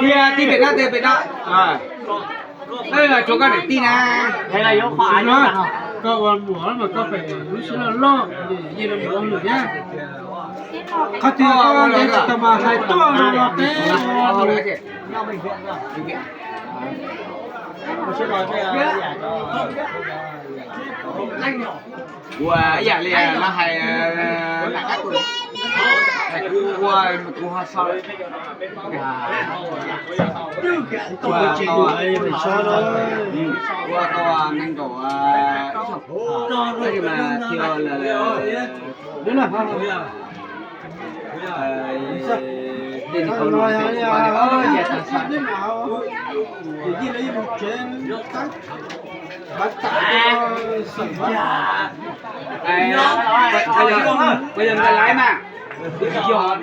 Tiag, tib pem no, tib pem no. Tsuav koj niam tij na. Koj ua muam mas koj pem lub siab loj loj, yeej los mus ua lwm thiab. Qhov twg koj ntev tsis tau mas hais tuaj no los peb ua lwm. Ua ib yam li lawv hais, kuv ua kuv ho so. Ua tau nees nkaum ib xyoos, tab sis mas thiaj li tej niag qau no, puas yog nqaij laiv mas? Yog,